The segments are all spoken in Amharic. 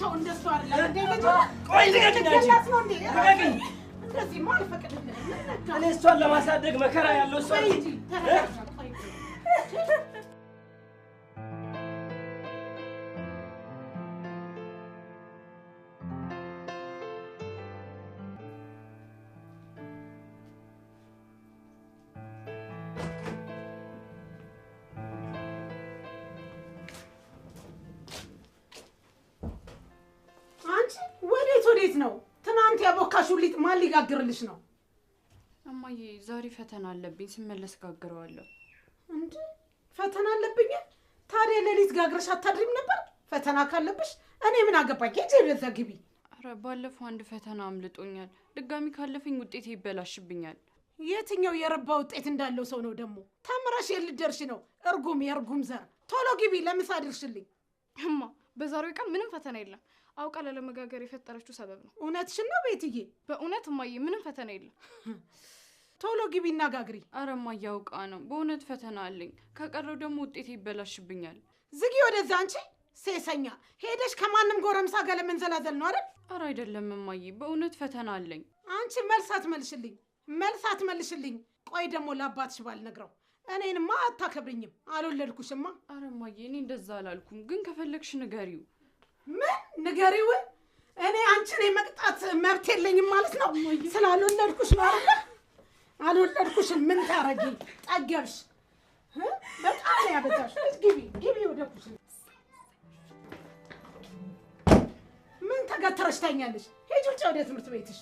ተው እንደሱ አይደለም እንዴ ልጅ ቆይ ልቀቅኝ አንቺ ልቀቅኝ እንደዚህማ አልፈቅድልህም እኔ እሷን ለማሳደግ መከራ ያለው እሷ እንጂ ወዴት ነው? ትናንት ያቦካሽው ሊጥ ማን ሊጋግርልሽ ነው? እማዬ ዛሬ ፈተና አለብኝ፣ ስመለስ ጋግረዋለሁ። እንዴ ፈተና አለብኝ? ታዲያ ሌሊት ጋግረሽ አታድሪም ነበር? ፈተና ካለብሽ እኔ ምን አገባኝ? ሂጂ ወደዛ ግቢ። ኧረ ባለፈው አንድ ፈተና አምልጦኛል። ድጋሚ ካለፈኝ ውጤቴ ይበላሽብኛል። የትኛው የረባ ውጤት እንዳለው ሰው ነው ደግሞ? ተምረሽ የልደርሽ ነው። እርጉም የእርጉም ዘር። ቶሎ ግቢ፣ ለምሳ ድርሽልኝ። እማ በዛሬው ቀን ምንም ፈተና የለም። አውቃ ላለመጋገር የፈጠረችው ሰበብ ነው። እውነትሽን ነው ቤትዬ? በእውነት እማዬ ምንም ፈተና የለም። ቶሎ ግቢና ጋግሪ። ኧረ እማዬ አውቃ ነው። በእውነት ፈተና አለኝ። ከቀረው ደግሞ ውጤቴ ይበላሽብኛል። ዝጊ ወደዛ አንቺ ሴሰኛ። ሄደሽ ከማንም ጎረምሳ ጋር ለመንዘላዘል ነው አይደል? ኧረ አይደለም እማዬ፣ በእውነት ፈተና አለኝ። አንቺ መልስ አትመልሽልኝ፣ መልስ አትመልሽልኝ። ቆይ ደግሞ ለአባትሽ ባልነግረው እኔንማ አታከብሪኝም። አልወለድኩሽማ። ኧረ እማዬ እኔ እንደዛ አላልኩም፣ ግን ከፈለግሽ ንገሪው። ምን ንገሪው? እኔ አንቺን የመቅጣት መብት የለኝም ማለት ነው? ስላልወለድኩሽ ነው አይደል? አልወለድኩሽም። ምን ታረጊ? ጠገብሽ። በጣም ነው ያበዛሽ። ግቢ ግቢ ወደ ኩሽና። ምን ተገትረሽ ታኛለሽ? ሂጂ ውጭ ወደ ትምህርት ቤትሽ።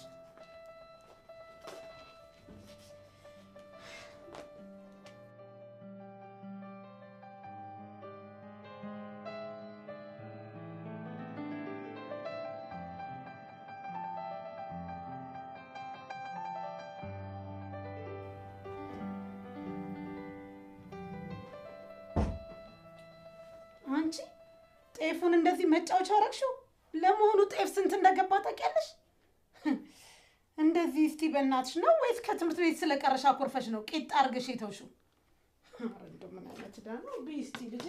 አንቺ ጤፉን እንደዚህ መጫወቻ አደረግሽው? ለመሆኑ ጤፍ ስንት እንደገባ ታውቂያለሽ? እንደዚህ እስቲ በእናትሽ ነው ወይስ ከትምህርት ቤት ስለቀረሽ አኮርፈሽ ነው ቂጣ አድርገሽ የተውሽው? ኧረ እንደው ምን አይነት ዕዳ ነው! ብይ እስቲ ልጄ።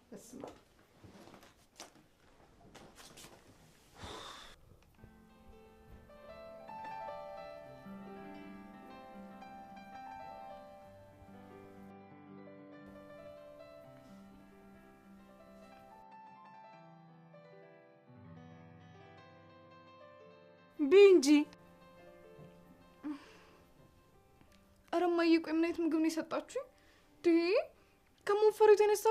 በስመ አብ። ብይ እንጂ። ኧረ እማዬ ቆይ ምን አይነት ምግብ ነው የሰጣችሁኝ? ከመወፈሩ የተነሳ